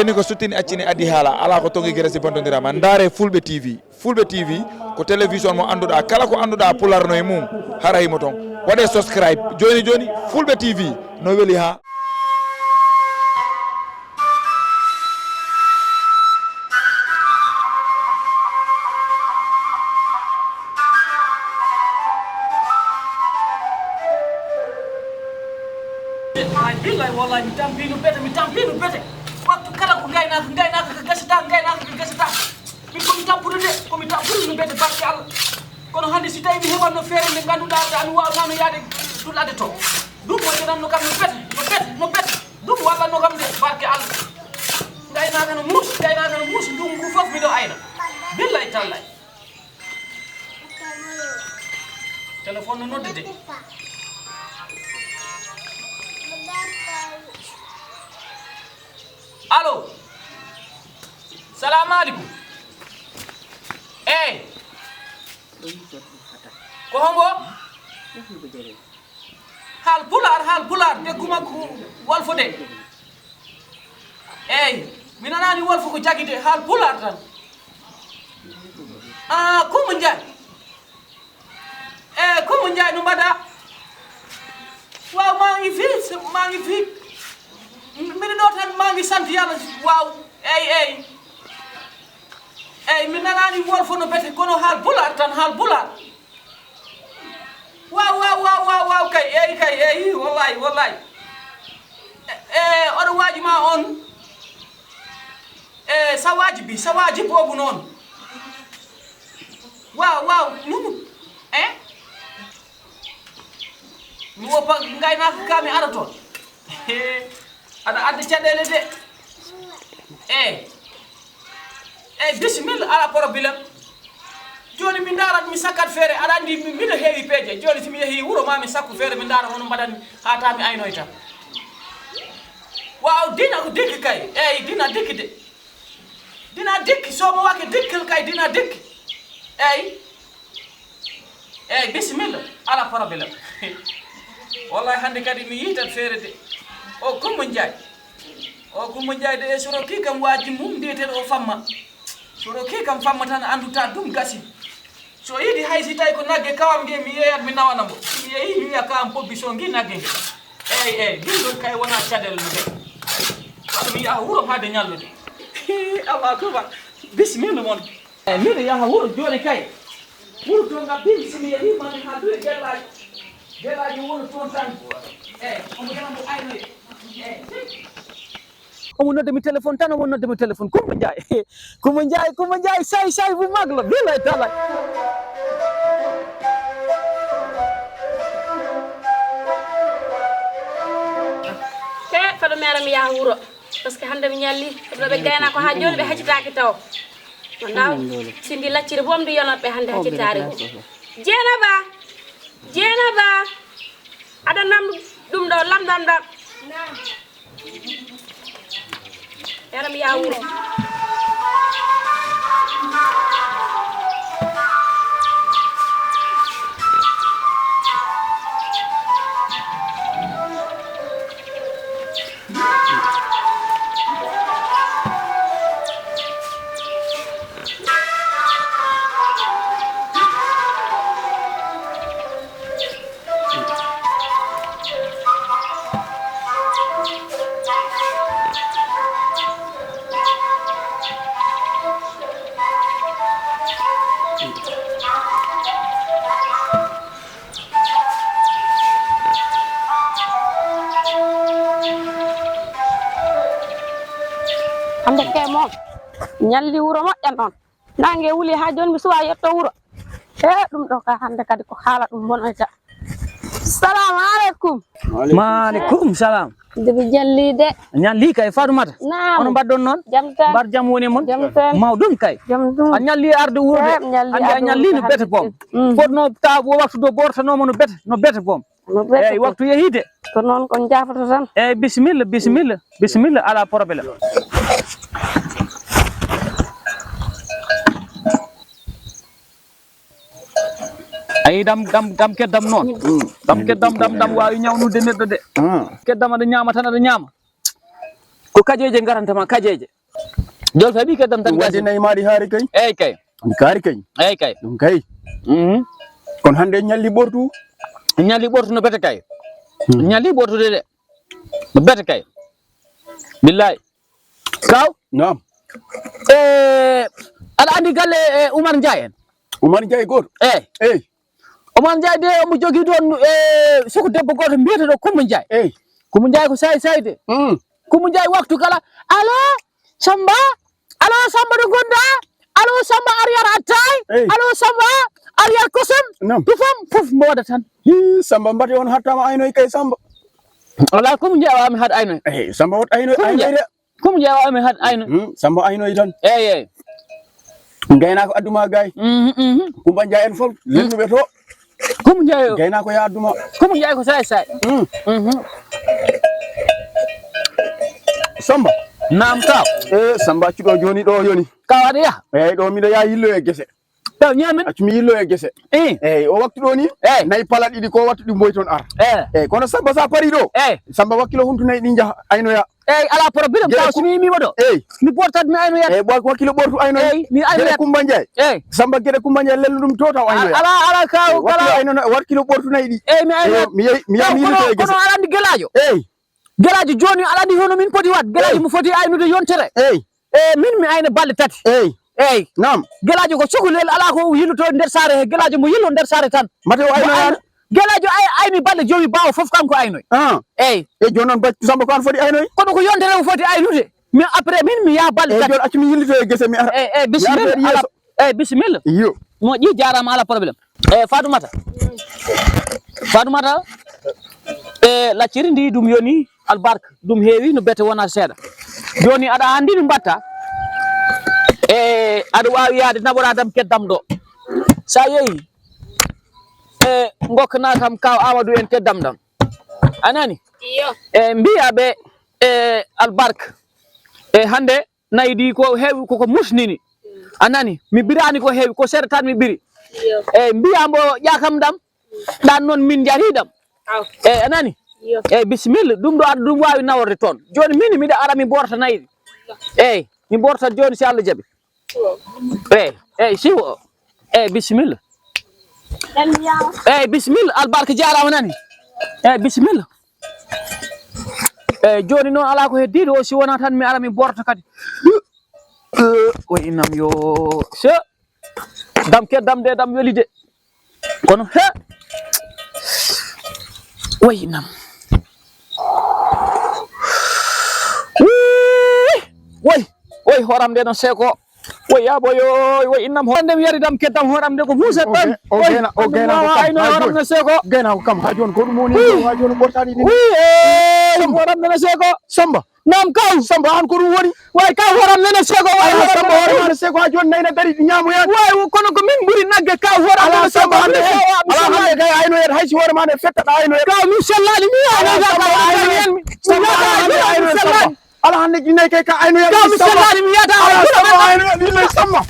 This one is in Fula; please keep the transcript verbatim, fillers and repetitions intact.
Eni ko suttini accini addi haala, alaa ko tongi gere si bontondirama. Ndaare Fulɓe T V. Fulɓe T V ko télévision mo annduɗaa, kala ko annduɗaa Pulaar no e mum, hara himo toon. Waɗee subscribe jooni jooni, Fulɓe T V no weli haa. Ay, billahi, wallahi, mi tampino bete, mi tampino bete. Waktu kala ko gaynaka, gaynaka ko gasata, gaynaka ko gasata. Min komi tampude de, komi tampude no bete barke Allah. Kono hannde si tawi mi heɓanno feere nde ngannduɗaa ɓe, ami waawnano yaade duɗade to. Ɗum wonjananno kam no bete, no bete, no bete. Ɗum wallanno kam de barke Allah. Gaynaka no muusi, gaynaka no muusi, ndungu ngu fof miɗo ayna. Billahi tallahi. Téléphone no nodde de. Allo. Salamu aleykum. Eyi. Ko hombo? Haal pulaar, haal pulaar, degguma ko wolfude. Eyi, mi nanaani wolfu ko jagite, haal pulaar tan. Ah, Kumba Njaay. Eyi, Kumba Njaay, no mbaɗa? Waaw, maa ngi fii, maa ngi fii. Mbiɗa ɗo tan, maa ngi sant Yalla. Waaw, eyi, eyi. Eyi, mi nanaani wolfu no bete, kono haal pulaar tan, haal pulaar. Waaw, waaw, waaw, waaw, waaw, kay, eyi, kay, eyi, wallahi, wallahi. E, e, oɗo waaji ma on. E, sawaaji bi, sawaaji boobu noon. Waaw, waaw, numu. E? Mi woppa ngaynaaka ka mi ara toon. Aɗa adda caɗeele de. E. Eyi, bisimilla, alaa porobilem. Jooni mi ndaarat, mi sakkat feere. Aɗa anndi mi- miɗo heewi peeje. Jooni si mi yehii wuro maa mi sakku feere, mi ndaara hono mbaɗanmi haa taa mi aynoyta. Waaw, dina ko dikki kay. Eyi, dina dikki de. Dina dikki, so mo wake dikkil kay, dina dikki. Eyi. Eyi, bisimilla, alaa porobilem. Wallahi hannde kadi mi yiitat feere de. O Kumba Njaay. O Kumba Njaay de, e so rokkii kam waaji mum, mbiyeteeɗo o famma. So rokkii kam famma tan, anndu taa ɗum gasi. So yiɗi hay si tawi ko nagge kawam nge, mi yeeyat mi nawana mbo. Mi yeeyi mi wiya kawam pobbi so ngi nagge nge. Eyi, eyi, ɗum ɗon kay wonaa caɗeele no de. Waɗa mi yaha wuro haade ñallude. Allahu akbar. Bisimilla mon. Eyi, miɗo yaha wuro jooni kay. Wuro to ngam bim si mi yehii ma mi haaldu e gellaaji. Gellaaji wuro toon tan. Eyi, omo yaha mbo aynoye. Eyi. Omo nodda mi téléphone tan, omo nodda mi téléphone. Kumba Njaay. Kumba Njaay, Kumba Njaay, say, say bu mag la. Billaay tallaay. He, fado mi ara mi yaha wuro. Parce que hannde mi ñalli. Ɗo ɓe gayna ko haa jooni ɓe hacitaaki taw. Ndaw, si ndi lacciri boom ndi yonat ɓe hannde hacitaari ko. Jeenaba! Jeenaba! Aɗa nam ɗum ɗo lamɗam ɗam. Yaram yaa wuro. Hannde kay moom ñalli wuro moƴƴa noon. Naange wuli haa jooni mi suwaa yetto wuro. E ɗum ɗo ka hannde kadi ko haala ɗum bonoyta. Salamu aleykum. Maaleykum salam. Debbo Jalli de. Ñalli kay Fatumata. Naam. Ono mbaɗɗon noon? Jam tan. Mbar jam woni e mon? Jam tan. Mawɗum kay. Jam ɗum. A ñalli arde wuurde. Eey, mi ñalli arde wuurde. Anndi a ñalli no bete boom. Mm. Fotno taw waktu do bortanooma no bete, no bete boom. No bete. Eey, waktu yehii de. Ko noon kon jaafoto tan. Eey, bisimilla, bisimilla, bisimilla, alaa problème. Ayi dam dam dam keddam noon. Dam keddam dam dam waawi ñawnude neɗɗo de. Keddam aɗa ñaama tan aɗa ñaama. Ko kajeeje ngaranta ma, kajeeje. Jolfe ɓii keddam tan. Ɗum waɗde gasi. Nayi maaɗi haari kay. Eyyi kay. Ɗum kaari kay. Eyyi kay. Ɗum kay. Mhm. Kono hannde ñalli ɓortu. Ñalli ɓortu no bete kay. Hmm. Ñalli ɓortude de. No bete kay. Billahi. Kaw? Naam. Eh, aɗa anndi galle, eh, Oumar Ndiaye en? Oumar Ndiaye gooto? Eyyi. Eyyi. Oumar Ndiaye de, omo jogii ɗoon, eh, soko debbo gooto mbiyeteeɗo Coumba Ndiaye. Eyyi. Coumba Ndiaye ko saay saay de. Mm. Coumba Ndiaye waktu kala, "Allo, Samba? Allo, Samba, ɗo ngonɗaa? Allo, Samba, arrière attaay? Eyyi. Allo, Samba, arrière kosam?" Naam. Tufam, fof mboɗa tan. Hii, Samba, mbaɗi on hattaama aynoy kay, Samba. Wala, Coumba Ndiaye waawaa mi haɗ aynoy. Eyyi, Samba, wat aynoy, Coumba Ndiaye. Aynoy de. Komo jeewa mi haɗ ayno. Hmm, Samba aynoy tan. Eyyi, eyyi. Ngaynaako adduma gay. Mhm, mhm. Coumba Ndiaye en fof, lennuɓe to. Komo jeewa. Ngaynaako ya adduma. Komo jeewa ko saay saay. Hmm. Mhm. Samba. Naam, kaw. Eh, Samba, accu ɗo jooni ɗo yoni. Kaw aɗa yaha? Eyyi, ɗo miɗo yaha yillo e gese. Taw ñaamen. Accu mi yillo e gese. Eh. Eyyi, o waktu ɗo ni. Eyyi. Nayi pala ɗiɗi ko wattu ɗi mboy toon ara. Eh. Eyyi, kono Samba sa pari ɗo. Eyyi. Samba wakkilo huntu nayi ɗi jaha aynoya. Eyyi, ala problème. Gere taw ku- si mi yimi mo ɗo. Eyyi. Mi bortat mi aynoya. Eyyi, ɓo-, wakkilo ɓortu aynoya. Eyyi, mi aynoya. Gere Coumba Ndiaye. Eyyi. Samba gere Coumba Ndiaye lellu ɗum to taw aynoya. Ala, ala, kaw, eyyi, wakkilo kala. Aynoya, wakkilo ɓortu nayi ɗi. Eyyi, mi aynoya. Eyyi, mi yehi, mi yehi mi yillo e gese. Kono aɗa anndi gelaajo? Eyyi. Gelaajo jooni aɗa anndi hono min poti waɗ. Gelaajo eyyi. Mo foti aynude yontere. Eyyi. E min mi ayna balɗe tati. Eyyi. Eyyi. Naam. Gelaajo ko cukalel, alaa ko yilloto nder saare he. Gelaajo mo yillo nder saare tan. Mate o aynoyaano? Mo ayna-, gelaajo ay-, ayni balɗe jowi ɓaawo fof kanko aynoy. Ah. Eyyi. E jooni noon Bacci Samba ko aan foti aynoy? Kono ko yontere o foti aynude. Mi après min mi yaha balɗe tati. Eyyi, jooni accu mi yillito e gese mi ara. Eyyi, eyyi, bisimilla. Mi arta yeeso. Eyyi, bisimilla. Iyo. Moƴƴi, jaaraama, alaa problème. E Fatoumata. Fatoumata. E lacciri ndi ɗum yoni albarka. Ɗum heewi no bete wona seeɗa. Jooni aɗa anndi no mbatta. E aɗa waawi yahde naɓoraa dam keddam ɗo. Sa yehi. E ngokkana kam kaw Amadou en keddam ɗam. A nani? Iyo. E mbiya ɓe e albarka. E hannde nayi ɗi ko heewi koko musnini. A nani? Mi ɓiraani ko heewi, ko seeɗa tan mi ɓiri. Iyo. Eyyi, mbiya mbo ƴaakam ɗam, ɗan noon min njari ɗam. Aw. Eyyi, a nani? Iyo. Eyyi, bisimilla, ɗum ɗo aɗa ɗum waawi naworde toon. Jooni min miɗa ara mi ɓorta nayi ɗi. Eyyi, mi ɓorta jooni si Allah jaɓi. Eyyi, eyyi, siwo. Eyyi, bisimilla. Eyyi, bisimilla, albarka jaaraama nani. Eyyi, bisimilla. Eyyi, jooni noon alaa ko heddiiɗo o, si wonaa tan mi ara mi ɓorta kadi. Eh, wa innam yo. Se. Dam keddam de, dam weli de. Kono, he. Wa innam. Wii. Woy. Woy, hooram de no seeko. Woy, yaa boy, woy, woy, innam hoore nde mi yari dam keddam hooram nde ko buuse tan. O gayna-, o gaynaako kam, ayno ha hooram jooni. Ne seeko. Gaynaako kam, ha jooni ko ɗum woni. Wii. Ha jooni ɓortaani ɗin. Wii, eh, hooram nde ne seeko. Samba. Naam, kaw. Samba, an ko ɗum woni? Way, kaw hooram nde ne seeko, way, hooram nde ne seeko. Ay, Samba, hooram nde ne seeko, ha jooni nayi na dari ɗi ñaamoyaani. Way, kono ko min ɓuri nagge, kaw hooram nde ne seeko. Ala, Samba, hannde, ala, hannde kay aynoyat, hay si hoore ma nde fettaɗa aynoyat. Kaw, min sellaani, mi aynoyat, Samba, kaw, aynoyat. Samba, ala, hannde aynoyat, Samba. Ala hannde jinnayi kay ka aynoyat. Kaw, mi sellaani, mi yata. Ala, Samba, aynoyat, Samba.